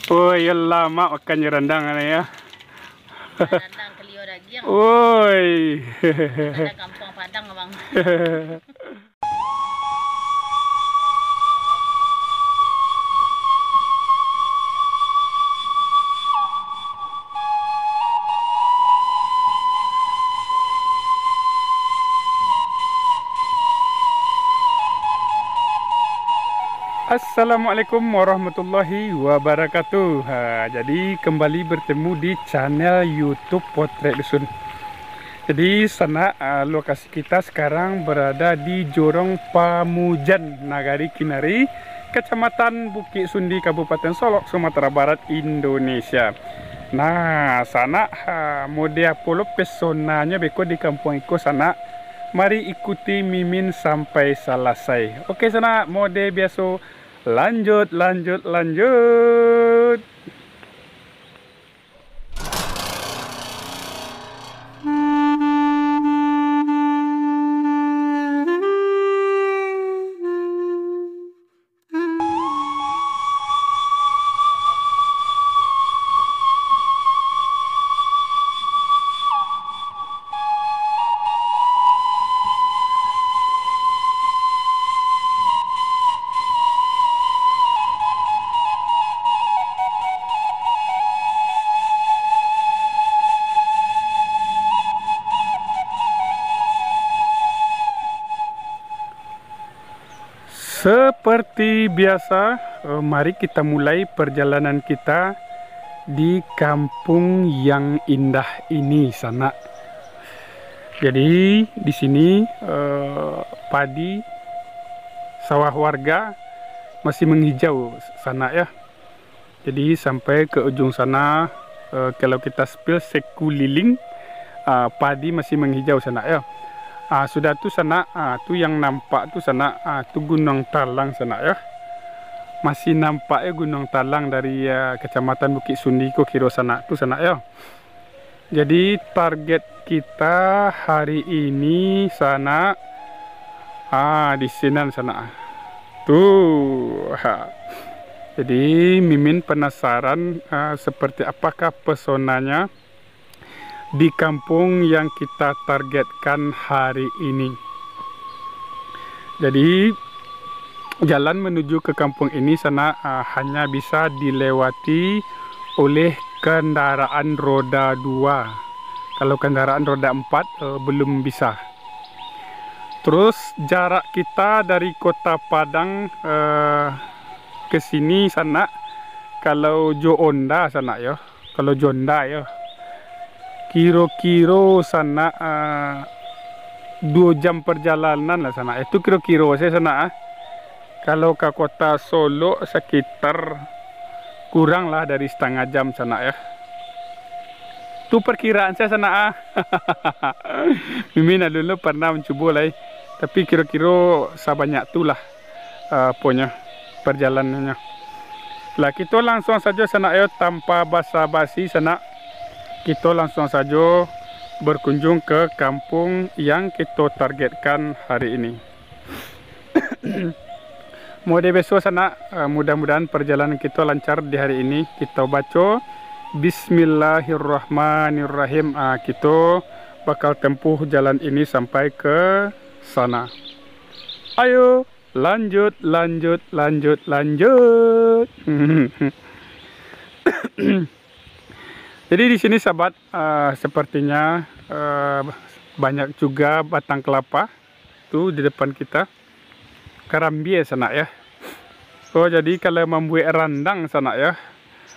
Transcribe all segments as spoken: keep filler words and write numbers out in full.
Oh, iyo lamak makan jo randang ni, yo. Randang kalio dagiang. Oi. Kadang kampuang Padang, abang. Assalamualaikum warahmatullahi wabarakatuh. Ha, jadi kembali bertemu di channel YouTube Potret Dusun. Jadi sanak, ah, lokasi kita sekarang berada di Jorong Pamujan, Nagari Kinari, Kecamatan Bukik Sundi, Kabupaten Solok, Sumatera Barat, Indonesia. Nah, sanak, ha, mode apo lo pesonanyo beko di kampuang iko, sanak? Mari ikuti Mimin sampai salasai. Oke, sanak, mode biaso, lanjut, lanjut, lanjut. Seperti biasa, eh, mari kita mulai perjalanan kita di kampung yang indah ini, sanak. Jadi, di sini, eh, padi sawah warga masih menghijau, sanak, ya. Jadi, sampai ke ujung sana, eh, kalau kita spill sekuliling, ah, padi masih menghijau, sanak, ya. Ah, sudah tu, sanak, ah, tu yang nampak tu, sanak, ah, tu Gunuang Talang, sanak, ya. Masih nampak, ya, Gunuang Talang dari, ah, Kecamatan Bukik Sundi ko kiro, sanak, tu, sanak, ya. Jadi, target kita hari ini, sanak, ah, di sinan, sanak. Tu, ha. Jadi, Mimin penasaran, ah, seperti apakah pesonanya di kampung yang kita targetkan hari ini. Jadi, jalan menuju ke kampung ini, sanak, ah, hanya bisa dilewati oleh kendaraan roda dua. Kalau kendaraan roda empat, eh, belum bisa. Terus, jarak kita dari Kota Padang, eh, ke sini, sanak, kalau jo onda, sanak, yo. Kalau jo onda, yo, kiro-kiro, sanak, ah, duo jam perjalanan lah, sanak. Itu kiro-kiro saja, sanak, ah. Kalau ka Kota Solok, sekitar kurang lah dari setengah jam, sanak, ya. Tu perkiraan saya, sanak, ah. Mimin alun lo pernah mencubo lai, tapi kiro-kiro sabanyak tu lah, eh, aponyo, perjalanannyo. Lah, kito langsuang sajo, sanak, yo, tanpa basa-basi, sanak. Kito langsuang sajo berkunjung ke kampung yang kito targetkan hari ini. Mode biaso, sanak, eh, mudah-mudahan perjalanan kito lancar di hari ini. Kito baco, "Bismillahirrahmanirrahim." Ah, kito bakal tempuh jalan ini sampai ke sana. Ayo, lanjut, lanjut, lanjut, lanjut. Jadi, di sini, sahabat, eh, sepertinya, eh, banyak juga batang kelapa tu di depan kita. Karambia, sanak, ya. Oh, jadi kalau mambuek randang, sanak, ya,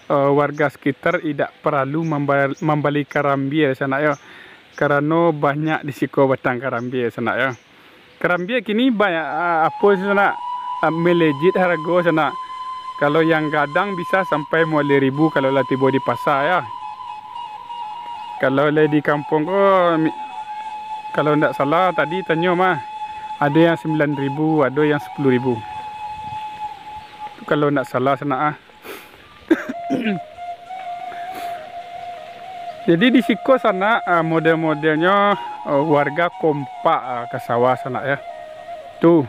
eh, warga sekitar indak paralu mamba-, mambali karambia, sanak, ya. Karano banyak di siko batang karambia, sanak, ya. Karambia kini banyak, ah, apo, sanak, ah, melejit harago, sanak. Kalau yang gadang bisa sampai limo baleh ribu kalau lah tibo di pasa, ya. Kalau lai di kampuang ko, mi-, kalau ndak salah tadi tanyo mah, ado yang sembilan ribu, ado yang sepuluh ribu. Tu kalau ndak salah, sanak, ah. Jadi, di siko, sanak, ah, model-modelnyo, ah, warga kompak, ah, ka sawah, sanak, ya. Tu,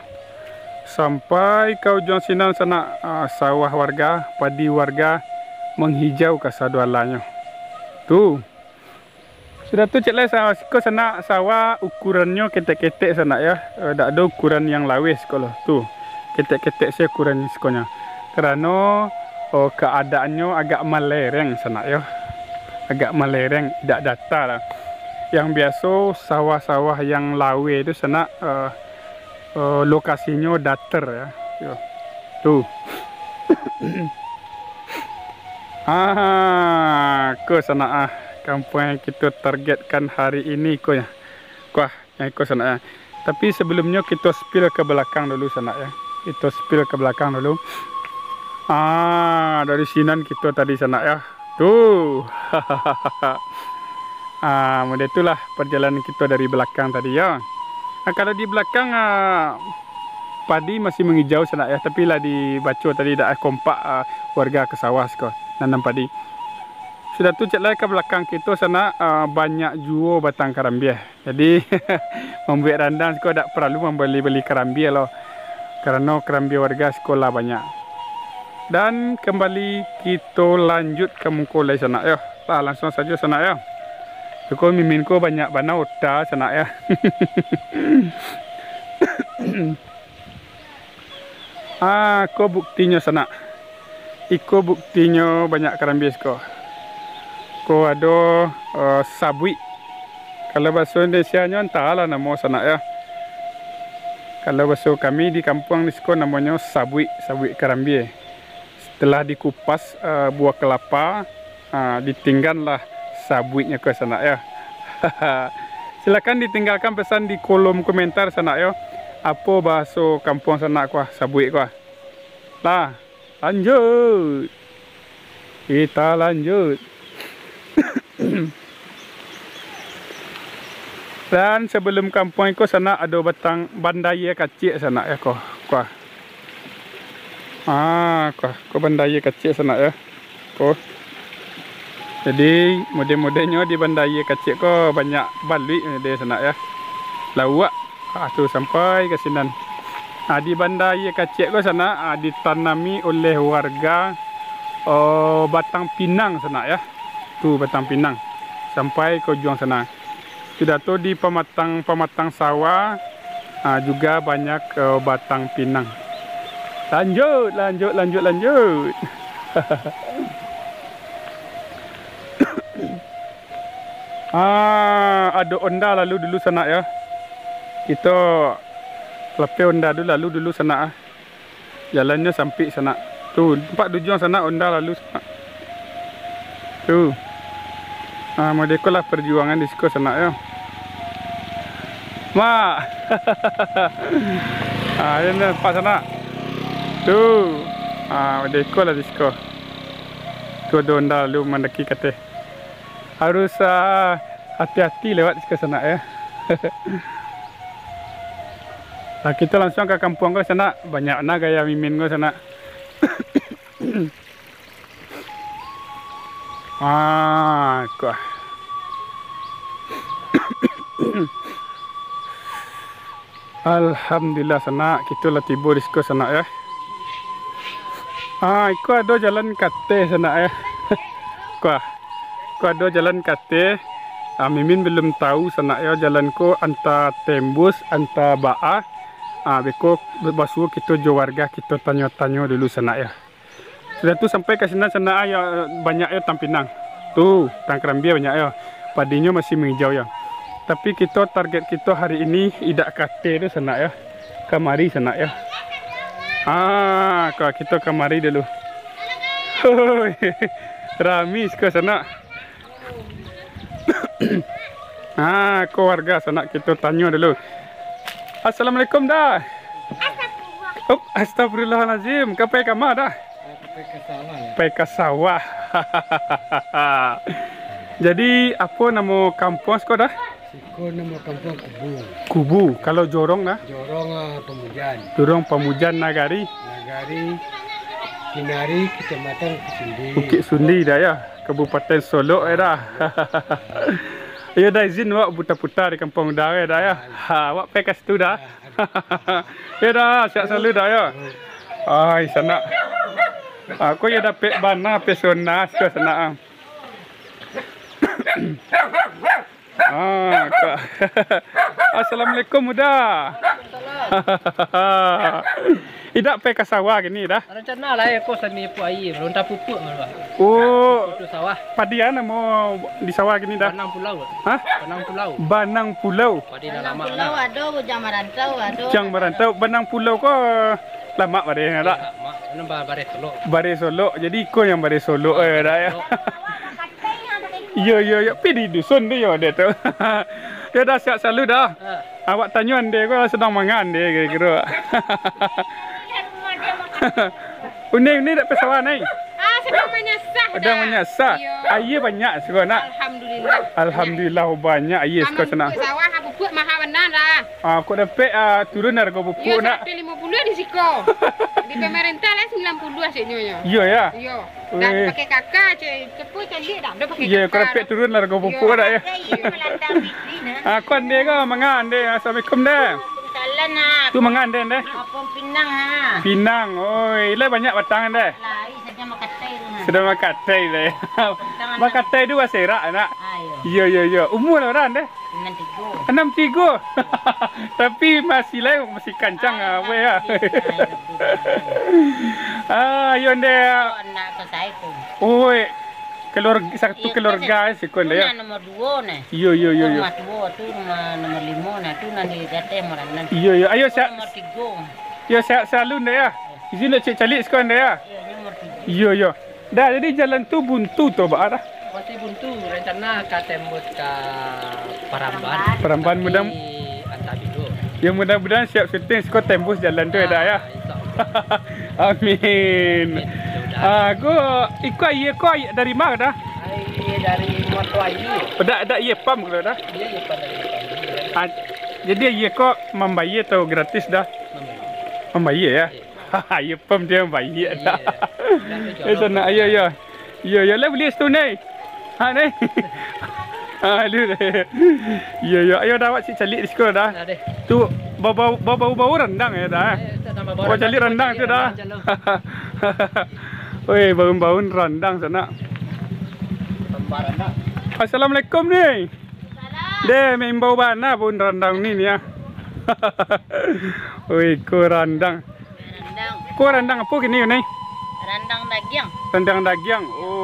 sampai ka ujuang sinan, sanak, ah, sawah warga, padi warga, Manghijau kasadoalahnyo. Tu. Sudah tu, cek lai sa-, siko sanak sawah, ukurannyo ketek-ketek sanak yo. Eh, dak ado ukuran yang laweh siko lo. Tu. Ketek-ketek se ukuran sikonyo. Karano, oh, keadaannyo agak malereng sanak yo. Agak malereng, dak data lah. Yang biaso sawah-sawah yang laweh tu sanak, eh, eh, lokasinyo datar ya. Yo. Tu. Ah, ko sanak ah, kampuang yang kito targetkan hari ini ko ya. Kuah, yang iko sanak ya. Tapi sebelumnyo kito spill ke belakang dulu sanak ya. Kito spill ke belakang dulu. Ah, dari sinan kito tadi sanak ya. Tu. Ah, model itulah perjalanan kito dari belakang tadi ya. Ah, kalau di belakang, ah, padi masih mangijau sanak ya, tapi lah dibaco tadi dak kompak, ah, warga ke sawah siko nanam padi. Sudah tu cek lai ka balakang kito sanak, ah, banyak juo batang karambia. Jadi, mambuek randang siko dak paralu mambali-bali karambia lo, karano karambia warga siko lah banyak. Dan kambali kito lanjut ka muko lai sanak yo. Lah, langsuang sajo sanak yo. Cuko mimin ko banyak bana ota sanak yo. Ah, ko buktinyo sanak. Iko buktinyo banyak karambia siko. Ko ado, eh, sabuik. Kalau bahaso Indonesianyo antahlah namo sanak yo. Kalau bahaso kami di kampuang di siko namonyo sabuik, sabuik karambia. Setelah dikupas, eh, buah kelapa, ah, ditingganlah sabuiknyo ko sanak yo. Silakan ditinggalkan pesan di kolom komentar sanak yo. Apo bahaso kampuang sanak ko ah, sabuik ko ah. Lah, lanjut. Kita lanjut. Dan sebelum kampuang iko sanak ado batang bandaia kaciak sanak yo ko. Ko ah. Ah, ko, ko bandaia kaciak sanak yo. Ko. Jadi, mode-modenyo di bandaia kaciak ko banyak baluik mode sanak yo. Lauak. Ah, tu sampai ka sinan. Ah, di bandaia kaciak ko sanak, ah, ditanami oleh warga, oh, batang pinang sanak yo. Tu batang pinang. Sampai ka ujuang sanak. Sudah tu di pamatang-pamatang sawah, ah, juga banyak, eh, batang pinang. Lanjut, lanjut, lanjut, lanjut. Ah, ado onda lalu dulu sanak yo. Kito lapeh onda tu lalu dulu sanak ah. Jalannyo sampik sanak. Tu, nampak di ujuang sanak onda lalu sanak. Tu. Ah, mode iko lah perjuangan di siko sanak yo. Mak. Ah, yo nampak sanak. Tu. Ah, mode iko lah di siko. Tu ado onda lalu mandaki kateh. Harus, ah, hati-hati lewat siko sanak yo. Lah, kito langsuang ka kampuang ko sanak, banyak na gaya mimin ko sanak. Ah, ko. Alhamdulillah sanak, kito lah tibo di siko sanak yo. Ah, iko ado jalan kateh sanak yo. Ko ah. Ko ado jalan kateh. Ah, mimin belum tahu sanak yo, jalan ko anta tembus, anta baa. Ah, beko basuo kito jo warga kito tanyo-tanyo dulu sanak yo. Sudah tu sampai ka sinan sanak ah, yo, banyak yo batang pinang. Tu, batang karambia banyak yo. Padinyo masih mangijau yo. Tapi kito, target kito hari ini idak kateh tu sanak yo. Kamari sanak yo. Ah, ka kito kamari dulu. Hoi. Rami siko sanak. Ah, ko warga sanak kito tanyo dulu. Assalamualaikum, Da. Astagfirullah. Op, astagfirullahalazim. Ka pai kama, Da? Pai ka sawah, yo. Pai ka sawah. Jadi, apo namo kampuang siko, Da? Siko namo kampuang Kubu. Kubu. Kalau jorong, Da? Jorong, ah, Pamujan. Jorong Pamujan, Nagari? Nagari Kinari, Kecamatan Bukitsundi. Bukitsundi, Da, yo. Kabupaten Solok, yo, Da. Yo, Da, izin awak puta-puta di kampuang Da, yo, Da, yo. Ha, awak pai ka situ, Da. Yo, Da, sihat salalu, Da, yo. Ai, sanak. Aku yo dapek bana pesona siko sanak. Ah, ka-, Assalamualaikum, Uda. Indak pai ka sawah kini, Da? Rancana lah, yo, ko sami pupuk aia, balun tapupuak malah. Oh, putus sawah. Padi a namo di sawah kini, Da? Banang Pulau. Hah? Banang Pulau. Banang Pulau. Padi lah lamak pulau lah. Ado, Bujang Marantau ado. Bujang Marantau, Banang Pulau ko lamak padi, Da? Lamak, anu ba-, bareh Solok. Bareh Solok. Jadi iko yang bareh Solok, eh, Da, yo. Solok. Iyo, iyo, iyo. Pi di dusun tu yo, Da, tu. Yo, Da, sehat selalu, Da. Ha. Awak tanyo ande ko sadang mangan, ande, kiro-kiro. Uni, Uni dak pai sawah, Nai? Ah, sadang manyasah, Da. Sadang manyasah. Iyo. Aia banyak siko, Nak? Alhamdulillah. Alhamdulillah, banyak aia siko, Nak. Amun pupuk sawah, ah, pupuk maha bana, Da. Ah, kok dapek, ah, turun harga pupuk, Nak? Iyo, saratuih limo puluah di siko. Di pamarentah lah sambilan puluah saknyo, yo. Iyo, yo? Iyo. Dah pakai kaka, cek. Cepu caliak dah. Dah pakai kaka. Iyo, kok dapek turun lah harga pupuk dah, yo. Iyo. Ah, ko ande ko, manga ande. Assalamualaikum, Da. Salam, Nak. Tu manga ande, Da? Apo pinang, ha? Pinang. Oi, lai banyak batang, Da? Lai, sadang bakatai tu, ha. Sadang bakatai, Da. Batang anak. Bakatai tu baserak, Nak? Ah, iyo. Iyo, iyo, iyo. Umur lah urang, Da? Anam tigo. Anam tigo. Tapi masih lai, masih kancang, ah, weh, ah. Ah, iyo, Da. Anak sasai tu. Oi, keluarga, satu keluarga, siko, Da, yo? Nan nomor duo, nah. Iyo, iyo, iyo, iyo. Rumah duo tu, rumah nomor limo, nah, tu nan di ateh Moranan. Iyo, iyo. Ayo, sehat. Nomor tigo. Yo, sehat selalu, Da, yo. Izin dek cek caliak siko, Da, yo. Iyo, nomor tigo. Iyo, iyo. Da, jadi jalan tu buntu tu, baa, Da? Masih buntu, rancana ka tembus ka Paramban. Paramban. Tapi mudah-, antah bilo. Yo, mudah-mudahan siap syuting siko tembus jalan tu, yo, Da, yo. Ah, insya Allah. Amin. Amin, mudah-mudahan. Ah, ko, iko aia ko aia dari ma, Da? Aia dari Muaro Ayu. Dak, dak aia pam ko, Da? Iyo, aia pam dari Muaro Ayu. Ah, jadi aia ko mambayia atau gratis, Da? Mambayia. Mambayia, yo? Iyo. Iyo, pam dia baiak dah. Iyo. Eh, sanak, iyo, iyo. Iyo, iyo, lah bali situ, Nai. Ha, Nai. Ha, aduh, Nai. Iyo, iyo. Ayo dah, awak cik caliak di siko dah. Nah, deh. Tu, bau-bau, bau-bau randang yo dah, eh. Ayo, kita tambah bau randang. Awak caliak randang tu dah. Oi, bau-bau randang sanak. Tambah randang. Assalamualaikum, Nai. Salam. Deh, maimbau bana bau randang ni, ni, ah. Oi, ko randang. Randang. Ko randang apo kini, Nai? Randang dagiang. Randang dagiang.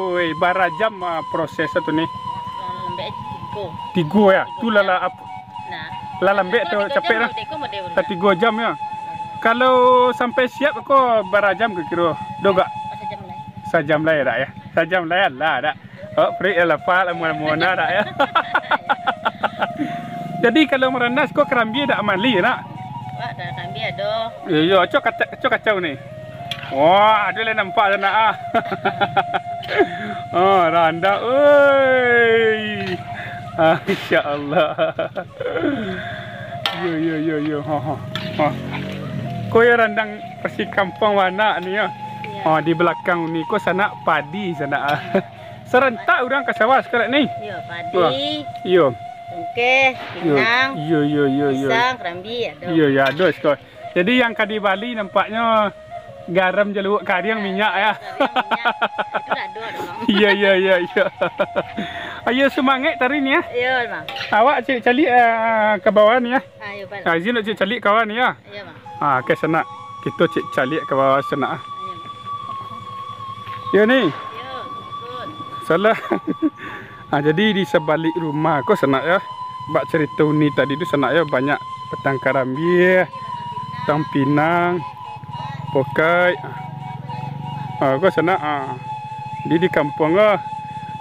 Oi, bara jam, ah, proses tu ni? Lambek tigo. Tigo yo? Tigo jam. Tu lah, lah ap-, nah. Lah lambek tu, capek lah. Tigo jam lah. Lah tigo jam yo. Kalau sampai siap ko bara jam kiro-kiro? Dua gak? Sajam lah. Sajam lah yo, dak yo? Sajam lah yo, lah dak? Oh, perik lah lapar lah, muna-muna dak yo? Jadi, kalau maranak siko karambia dak mali, Nak? Wak, dak karambia ado. Iyo, iyo, acok kata-, acok kacau ni. Wah, ado lah nampak sanak ah. Oh, randang, oi. Ah, insya Allah. Iyo, iyo, iyo, iyo. Ha, ha. Ha. Ko yo randang pasti kampuang bana ni yo. Iyo. Ha, di balakang ni ko sanak padi sanak ah. Sarantak urang ka sawah sakarang ni. Iyo, padi. Wah. Iyo. Tungkeh, iyo, pinang, iyo, iyo, iyo, iyo, pisang, karambia, ado. Iyo, iyo, ado siko. Jadi, yang ka dibali nampaknyo garam, jaluak kariang, minyak, yo. Kariang, minyak. Itu dak ado, ado, Bang. Iyo, iyo, iyo, iyo. Ayo, sumangaik tadi ni, yo. Iyo, Bang. Awak cek caliak, ah, ka bawah ni, yo. Ayo, Bang. Ah, izin cek caliak ka bawah ni, yo. Iyo, Bang. Ah, oke, sanak. Kito cek caliak ka bawah sanak, ah. Ayo. Yo, ni. Yo, ikut. Salah. Ah, jadi di sabalik rumah ko sanak yo, bak carito Uni tadi tu sanak yo, banyak batang karambia, batang pinang, pokai. Ah, ko sanak, ah. Di, di kampuang ko.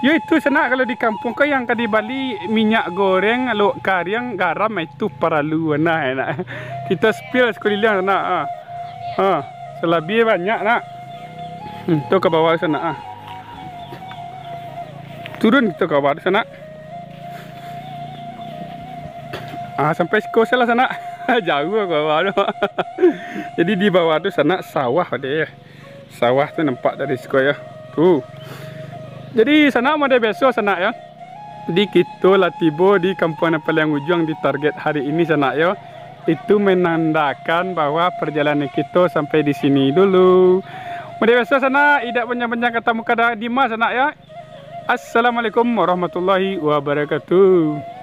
Yo itu sanak, kalau di kampuang ko yang ka dibali minyak goreng, lauk kariang, garam, itu paralu bana, Nak. Kito spill sakuliliang sanak, ah. Ah, salabiah banyak, Nak. Hmm, tu ka bawah sanak, ah. Turun kito ka bawah tu sanak. Ah, sampai siko salah sanak. Jauah ka bawah tu. Jadi di bawah tu sanak sawah deh. Sawah tu nampak dari siko yo. Tu. Jadi sanak model biaso sanak yo. Di kito lah tibo di kampuang nan paliang ujuang di target hari ini sanak yo. Itu menandakan bahwa perjalanan kito sampai di sini dulu. Model biaso sanak, indak panjang-panjang kata mukadimah sanak yo. Assalamualaikum warahmatullahi wabarakatuh.